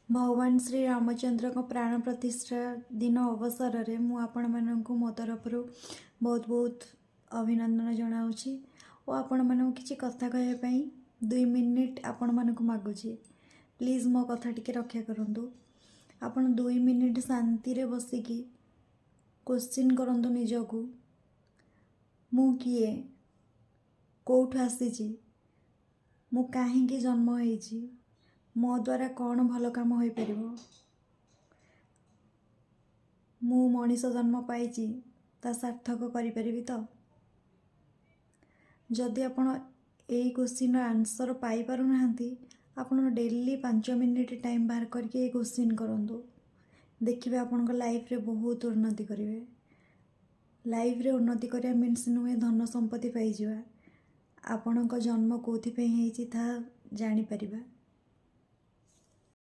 ଭଗବାନ ଶ୍ରୀ ରାମଚନ୍ଦ୍ରଙ୍କ ପ୍ରାଣ ପ୍ରତିଷ୍ଠା ଦିନ ଅବସରରେ ମୁଁ ଆପଣମାନଙ୍କୁ ମୋ ତରଫରୁ ବହୁତ ବହୁତ ଅଭିନନ୍ଦନ ଜଣାଉଛି ଓ ଆପଣମାନଙ୍କୁ କିଛି କଥା କହିବା ପାଇଁ 2 ମିନିଟ୍ ଆପଣମାନଙ୍କୁ ମାଗୁଛି। ପ୍ଲିଜ୍ ମୋ କଥା ଟିକେ ରକ୍ଷା କରନ୍ତୁ। ଆପଣ 2 ମିନିଟ୍ ଶାନ୍ତିରେ ବସିକି କୋଶ୍ଚିନ୍ କରନ୍ତୁ ନିଜକୁ, ମୁଁ କିଏ? କେଉଁଠୁ ଆସିଛି? ମୁଁ କାହିଁକି ଜନ୍ମ ହେଇଛି? ମୋ ଦ୍ୱାରା କ'ଣ ଭଲ କାମ ହୋଇପାରିବ? ମୁଁ ମଣିଷ ଜନ୍ମ ପାଇଛି, ତା ସାର୍ଥକ କରିପାରିବି ତ? ଯଦି ଆପଣ ଏଇ କୋଶ୍ଚିନ୍ର ଆନ୍ସର୍ ପାଇପାରୁନାହାନ୍ତି, ଆପଣ ଡେଲି 5 ମିନିଟ୍ ଟାଇମ୍ ବାହାର କରିକି ଏଇ କୋଶ୍ଚିନ୍ କରନ୍ତୁ। ଦେଖିବେ, ଆପଣଙ୍କ ଲାଇଫ୍ରେ ବହୁତ ଉନ୍ନତି କରିବେ। ଲାଇଫ୍ରେ ଉନ୍ନତି କରିବା ମିନ୍ସ ନୁହେଁ ଧନ ସମ୍ପତ୍ତି ପାଇଯିବା। ଆପଣଙ୍କ ଜନ୍ମ କେଉଁଥିପାଇଁ ହେଇଛି, ତାହା ଜାଣିପାରିବା।